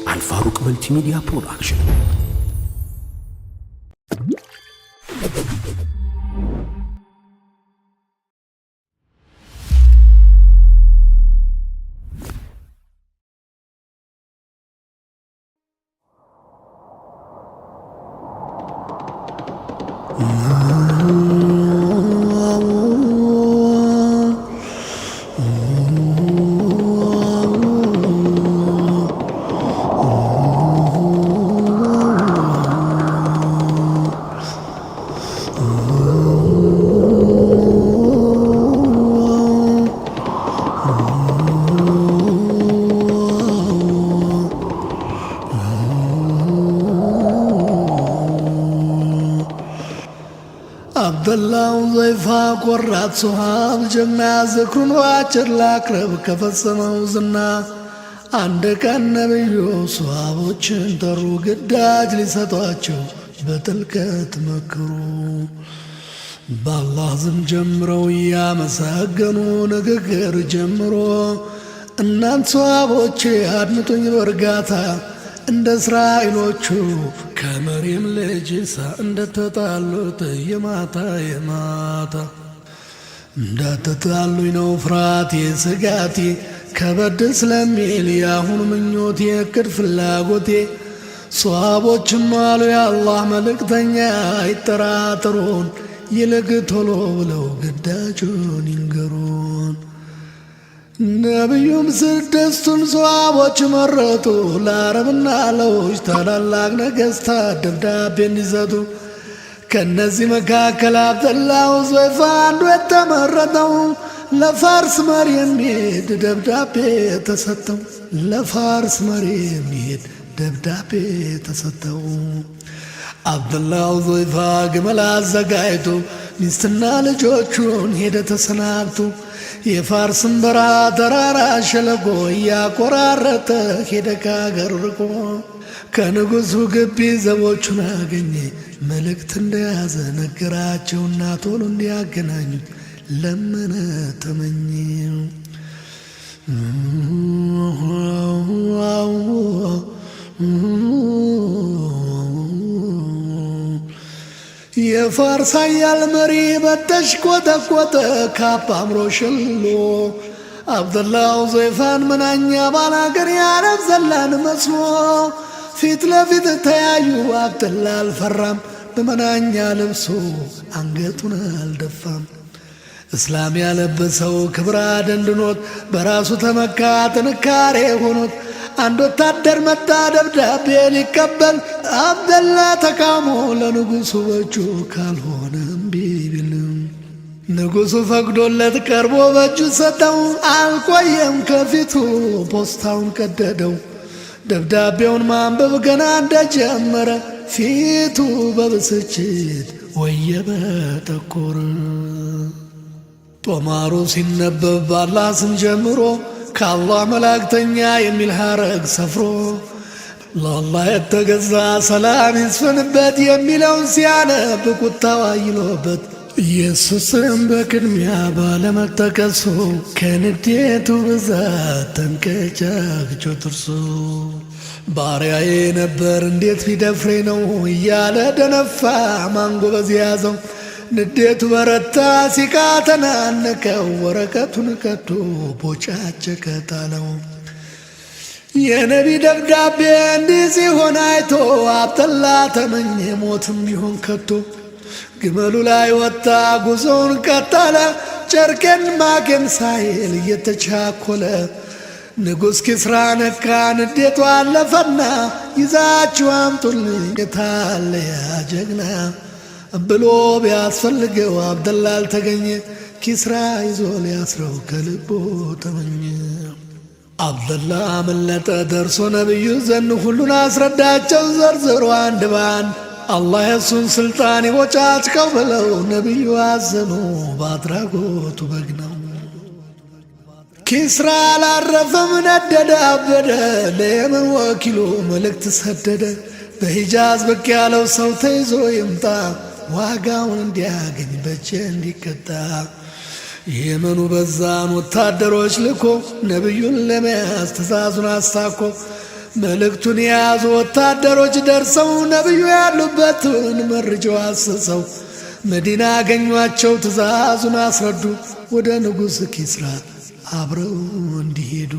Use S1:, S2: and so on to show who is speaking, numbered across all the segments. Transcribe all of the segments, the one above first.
S1: Al-Faruq Multimedia Production.
S2: አብደላው ዘይፋ ቆራት ሶሃብ ጀግና ዝክሩን ባጭር ላቅርብ ከፈጸመው ዝና። አንድ ቀን ነቢዩ ሶሃቦችን ጠሩ፣ ግዳጅ ሊሰጧቸው በጥልቀት መክሩ። በአላህ ዝም ጀምረው እያመሰገኑ ንግግር ጀምሮ፣ እናንት ሶሃቦቼ አድምጡኝ በእርጋታ፣ እንደ እስራኤሎቹ ከመርየም ልጅ ኢሳ እንደተጣሉት የማታ የማታ እንዳትጣሉኝ ነው ፍርሃቴ ስጋቴ፣ ከበድ ስለሚል የአሁኑ ምኞቴ እቅድ ፍላጎቴ። ሶሃቦችም አሉ የአላህ መልእክተኛ አይጠራጥሩን፣ ይልቅ ቶሎ ብለው ግዳጁን ይንገሩን። ነቢዩም ስድስቱን ሰዋቦች መረጡ፣ ለአረብና ለውጭ ታላላቅ ነገሥታት ደብዳቤ እንዲሰጡ። ከእነዚህ መካከል አብደላሁ ዞይፋ አንዱ የተመረጠው፣ ለፋርስ መሪ የሚሄድ ደብዳቤ ተሰጠው። ለፋርስ መሪ የሚሄድ ደብዳቤ ተሰጠው። አብደላሁ ዞይፋ ግመል አዘጋጅቶ ሚስትና ልጆቹን ሄደ ተሰናብቶ። የፋርስን በረሃ ተራራ ሸለቆ እያቆራረጠ ሄደ ከአገር ርቆ። ከንጉሱ ግቢ ዘቦቹን አገኘ፣ መልእክት እንደያዘ ነገራቸውና ቶሎ እንዲያገናኙት ለመነ ተመኘ። የፋርስ ኃያል መሪ በተሽቆጠቆጠ ካባ አምሮ ሸሎ፣ አብደላው ዘይፋን ምናኛ ባላገር የአረብ ዘላን መስሎ ፊት ለፊት ተያዩ። አብደላ አልፈራም፣ በመናኛ ልብሱ አንገቱን አልደፋም። እስላም ያለበሰው ክብራ ደንድኖት በራሱ ተመካ ጥንካሬ ሆኖት። አንድ ወታደር መጣ ደብዳቤ ሊቀበል፣ አብደላ ተቃውሞ ለንጉሱ በእጁ ካልሆነ እምቢ ቢልም፣ ንጉሱ ፈቅዶለት ቀርቦ በእጁ ሰጠው። አልቆየም ከፊቱ ፖስታውን ቀደደው። ደብዳቤውን ማንበብ ገና እንደጀመረ ፊቱ በብስጭት ወየበ ጠቆረ። ጦማሩ ሲነበብ ባላህ ስም ጀምሮ ከአላህ መላእክተኛ የሚል ሐረግ ሰፍሮ፣ ለአላህ የተገዛ ሰላም ይስፈንበት የሚለውን ሲያነብ ቁጣው አይሎበት ኢየሱስም በቅድሚያ ባለመጠቀሱ ከንዴቱ ብዛት ተንቀጫቅጮ ጥርሱ፣ ባሪያዬ ነበር እንዴት ቢደፍሬ ነው እያለ ደነፋ። ማን ጎበዝ ያዘው? ንዴቱ በረታ፣ ሲቃ ተናነቀው፣ ወረቀቱን ቀዶ ቦጫጨቀ ጣለው። የነቢ ደብዳቤ እንዲህ ሲሆን አይቶ አብጠላ ተመኘ ሞትም ቢሆን ከቶ። ግመሉ ላይ ወጣ ጉዞውን ቀጠለ፣ ጨርቄን ማቄን ሳይል እየተቻኮለ። ንጉሥ ኪስራ ነካ፣ ንዴቱ አለፈና ይዛችሁ አምጡልኝ የታለ ያ ጀግና ብሎ ቢያስፈልገው አብደላ አልተገኘ። ኪስራ ይዞ ሊያስረው ከልቦ ተመኘ። አብደላ አመለጠ ደርሶ ነቢዩ ዘንድ፣ ሁሉን አስረዳቸው ዘርዝሮ አንድ ባንድ። አላህ የሱን ስልጣን ይቦጫጭቀው ብለው ነቢዩ አዘኑ፣ በአድራጎቱ በግ ነው። ኪስራ አላረፈም፣ ነደደ አበደ። ለየመን ወኪሉ መልእክት ሰደደ። በሂጃዝ ብቅ ያለው ሰው ተይዞ ይምጣ፣ ዋጋውን እንዲያገኝ በጀ እንዲቀጣ። የመኑ በዛን ወታደሮች ልኮ ነቢዩን ለመያዝ ትእዛዙን አስታኮ መልእክቱን የያዙ ወታደሮች ደርሰው ነቢዩ ያሉበትን መርጀው አስሰው መዲና አገኟቸው። ትእዛዙን አስረዱ ወደ ንጉሥ ኪስራ አብረው እንዲሄዱ።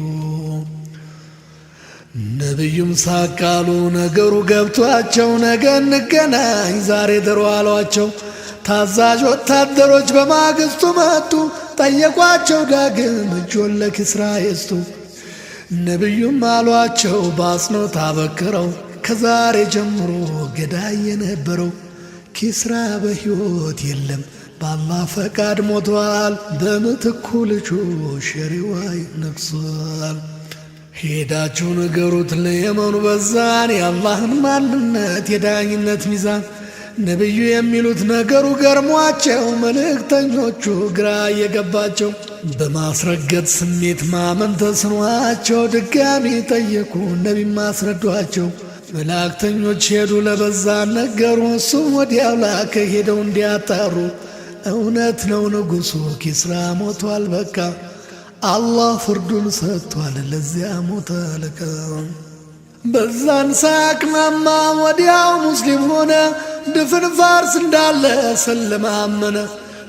S2: ነቢዩም ሳቃሉ ነገሩ ገብቷቸው ነገ እንገናኝ ዛሬ ደሮ አሏቸው። ታዛዥ ወታደሮች በማግስቱ መጡ፣ ጠየቋቸው ዳግም እጆን ለኪስራ ይስጡ። ነቢዩም አሏቸው በአጽንኦት አበክረው ከዛሬ ጀምሮ ገዳይ የነበረው ኪስራ በሕይወት የለም በአላህ ፈቃድ ሞቷል። በምትኩ ልጁ ሸሪዋይ ነግሷል። ሄዳችሁ ንገሩት ለየመኑ በዛን የአላህን ማንነት የዳኝነት ሚዛን። ነቢዩ የሚሉት ነገሩ ገርሟቸው መልእክተኞቹ ግራ እየገባቸው በማስረገጥ ስሜት ማመን ተስኗቸው ድጋሚ ጠየቁ ነቢም አስረዷቸው። መላእክተኞች ሄዱ ለበዛ ነገሩ እሱም ወዲያው ላከ ሄደው እንዲያጣሩ እውነት ነው ንጉሱ ኪስራ ሞቷል፣ በቃ አላህ ፍርዱን ሰጥቷል ለዚያ ሞተ አለቃ። በዛን ሳያቅማማ ወዲያው ሙስሊም ሆነ፣ ድፍን ፋርስ እንዳለ ሰለመ አመነ።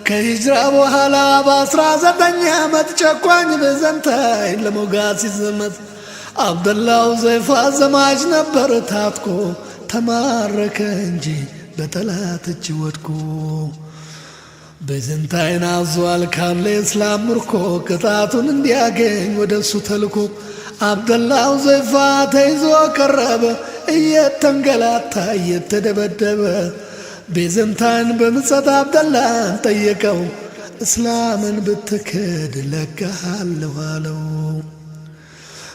S2: ከሂጅራ በኋላ በ19 ዓመት ጨቋኝ በዘንታይ ለመውጋት ሲዘመት አብደላው ዘይፋ ዘማች ነበር ታጥቆ ተማረከ እንጂ በጠላት እጅ ወድቆ። በዝንታይን አዟል ካለ የእስላም ምርኮ ቅጣቱን እንዲያገኝ ወደ እሱ ተልኮ አብደላው ዘይፋ ተይዞ ቀረበ እየተንገላታ እየተደበደበ። ቤዘንታይን በምጸት አብደላን ጠየቀው እስላምን ብትክድ ለቀሃለሁ አለው።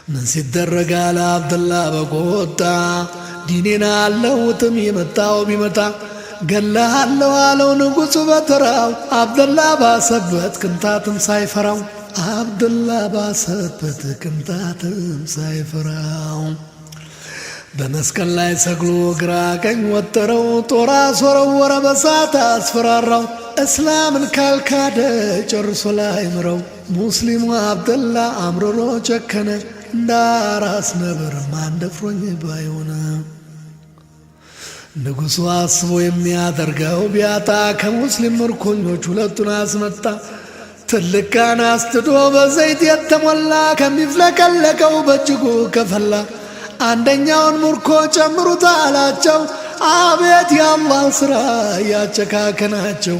S2: ምን ሲደረግ አለ አብደላ በቆጣ ዲኔን አልለውጥም የመጣው ቢመጣ ገለሃለሁ አለው ንጉሡ በተራው አብደላ ባሰበት ቅንጣትም ሳይፈራው አብደላ ባሰበት ቅንጣትም ሳይፈራው። በመስቀል ላይ ሰቅሎ ግራ ቀኝ ወጠረው ጦር አስወረወረ በሳት አስፈራራው። እስላምን ካልካደ ጨርሶ ላይ ምረው ሙስሊሙ አብደላ አምርሮ ጨከነ እንደ አራስ ነብር ማን ደፍሮኝ ባይሆነ። ንጉሡ አስቦ የሚያደርገው ቢያጣ ከሙስሊም ምርኮኞች ሁለቱን አስመጣ። ትልቅ ጋን አስትዶ በዘይት የተሞላ ከሚፍለቀለቀው በእጅጉ ከፈላ። አንደኛውን ምርኮ ጨምሩት አላቸው። አቤት የአላህ ሥራ ያጨካከናቸው።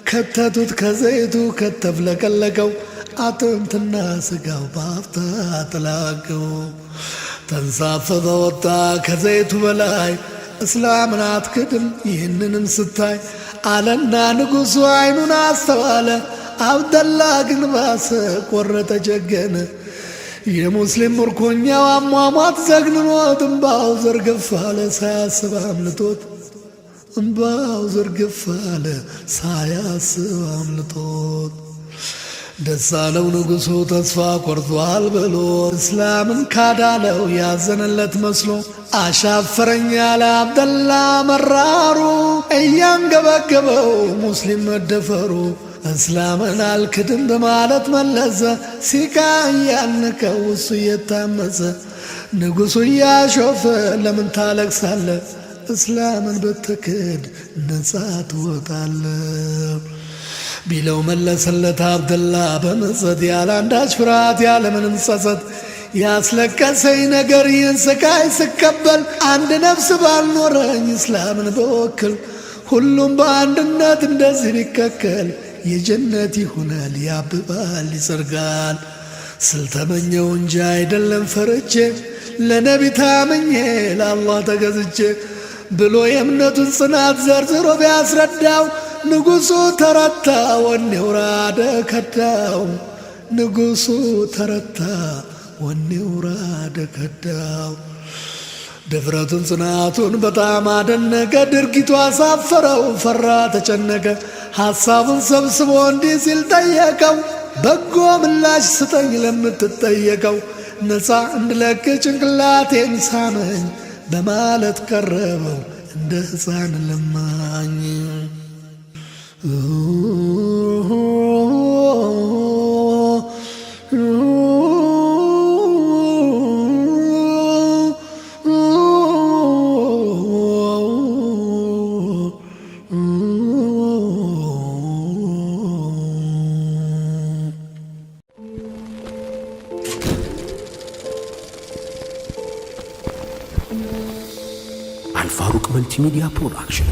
S2: ከተቱት ከዘይቱ ከተፍለቀለቀው አጥንትና ስጋው ባፍታ ተላቀው። ተንሳፈፈ ወጣ ከዘይቱ በላይ እስላምን አትክድም ይህንንም ስታይ አለና ንጉሡ አይኑን አስተዋለ። አብደላ ግን ባሰ ቆረጠ ጀገነ። የሙስሊም ምርኮኛው አሟሟት ዘግንኖት እምባው ዘርግፍ አለ ሳያስብ አምልጦት እምባው ዘርግፍ አለ ሳያስብ አምልጦት። ደስ አለው ንጉሡ ተስፋ ቆርጧል ብሎ እስላምን ካዳለው ያዘነለት መስሎ። አሻፈረኝ ያለ አብደላ መራሩ እያንገበገበው ሙስሊም መደፈሩ። እስላምን አልክድም በማለት መለሰ ሲቃ እያነቀው እሱ እየታመሰ። ንጉሡ እያሾፈ ለምን ታለቅሳለ? እስላምን ብትክድ ነጻ ትወጣለ ቢለው መለሰለት አብደላ በምጸት ያለ አንዳች ፍርሃት ያለ ምንም ጸጸት። ያስለቀሰኝ ነገር ይህን ስቃይ ስቀበል አንድ ነፍስ ባልኖረኝ እስላምን በወክል። ሁሉም በአንድነት እንደዚህ ቢከከል የጀነት ይሆናል ያብባል ይጸድቃል። ስልተመኘው እንጂ አይደለም ፈርቼ ለነቢ ታምኜ ለአላህ ተገዝቼ ብሎ የእምነቱን ጽናት ዘርዝሮ ቢያስረዳው ንጉሡ ተረታ ወኔው ራደ ከዳው። ንጉሡ ተረታ ወኔው ራደ ከዳው። ድፍረቱን ጽናቱን በጣም አደነቀ። ድርጊቱ አሳፈረው ፈራ ተጨነቀ። ሐሳቡን ሰብስቦ እንዲህ ሲል ጠየቀው በጎ ምላሽ ስጠኝ ለምትጠየቀው ነፃ እንድለቅ ጭንቅላቴን ሳመኝ በማለት ቀረበው እንደ ሕፃን ለማኝ።
S1: አልፋሩቅ Multimedia Production።